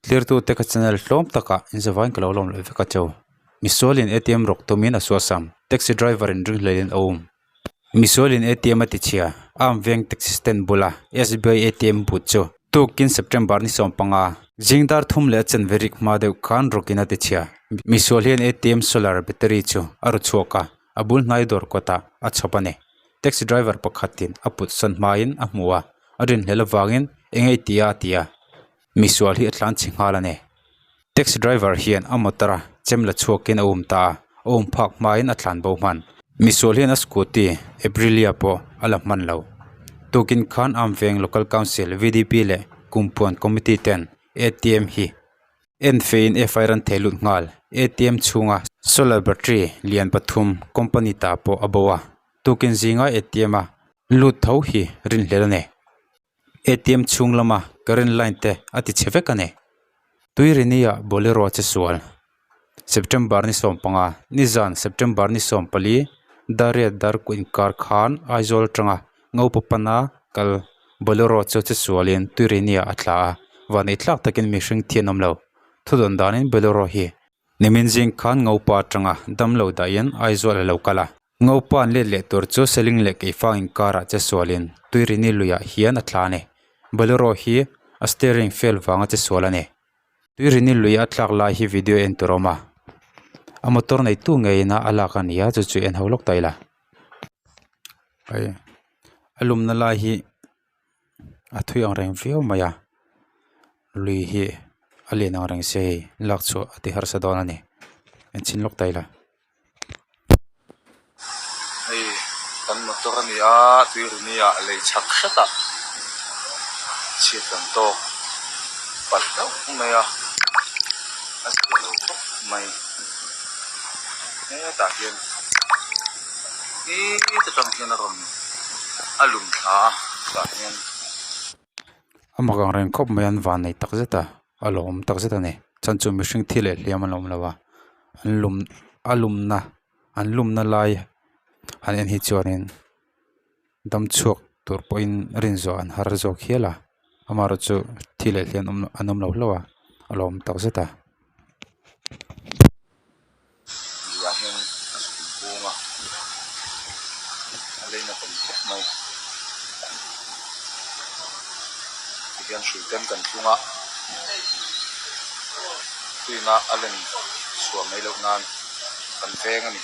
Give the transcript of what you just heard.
Thlirtute ka channel hlawm takah inzavain ka lo lawm leh vek a cheu. Misualin ATM rawk tumin a suasam, taxi driver in ringhlelin a um. Misualin ATM a tichhia, Arm veng taxi stand bula SBI ATM but chu tukin September ni 15, zing dar thum leh a chanve rik hma deuh khan rawkin a tichhia. Misual hian ATM solar battery chu a ru chhuak a, a bul hnai dawr kawtah a chhawp a ni. Taxi driver pakhatin a put sawn hmain a hmu a, a rinhlelh avangin eng nge i ti a a ti a. Misual hi a tlan chhe nghal a ni. Taxi driver hian a motor a chem la chhuakin a um ta a, a um phak hmain a tlan bo hman. Misual hian a scooty Aprilia pawh a la hman lo. Tukin khan Amveng Local Council VDP leh Kumpuan Committee ten ATM hi en feiin FIR an thei lut nghal. ATM chhunga solar battery lian pathum company ta pawh a bo a, tukin zinga ATM a lut tho hi rinhlel a ni. ATM chhung lama current line te a ti chhe vek a ni. Tuirini-ah Bolero che sual. September ni 15, nizan September ni 14, Dariat Darku inkar khan Aizawl atanga Ngopa pana kal Bolero chu che sualin Tuirini-ah a tla a, vanei tlak takin mihring thi an awm lo. Thudawn danin Bolero hi nimin zing khan Ngopa atanga damlo dahin Aizawl a lo kal a. Ngopa an let leh tur chu Seling leh Keifang inkarah che sualin Tuirini luiah hian a tla a ni. Bolero hi a steering fail vanga che sual a ni. Tuirini lui a tlak lai hi video en tur a awm a, a motor neitu ngeiin a lak a ni a chu chu en ho lawk ta ila. Hei a lumna lai hi a thui ang reng viau mai a, lui hi a lian ang reng sia hei lak chhuah a ti harsa dawn a ni en chhin lawk ta ila. Hei kan motor a ni a tuirini ah lei chhak hretah chhiat kan tawk palh hlauh mai a a zia lo khawp mai hetah hian heta tang hian a rawn a lum thla a tah hian. A mak ang reng khawp mai an van nei tak zet a a lawm tak zet a ni chuan chu mihring thi leh hliam an awm lo a an lum a lumna an lumna lai han en hi chuanin dam chhuak tur pawhin rin zawh an har zawk hial a amaherawhchu thi leh hliam an awm lo hlauh a a lawm tak zet a. Luiah hian a zuk inhung a, a lei na tam khawp mai. Tihian hrui ten kan thlung a, tuina a len chhuah mai loh nan kan veng a ni.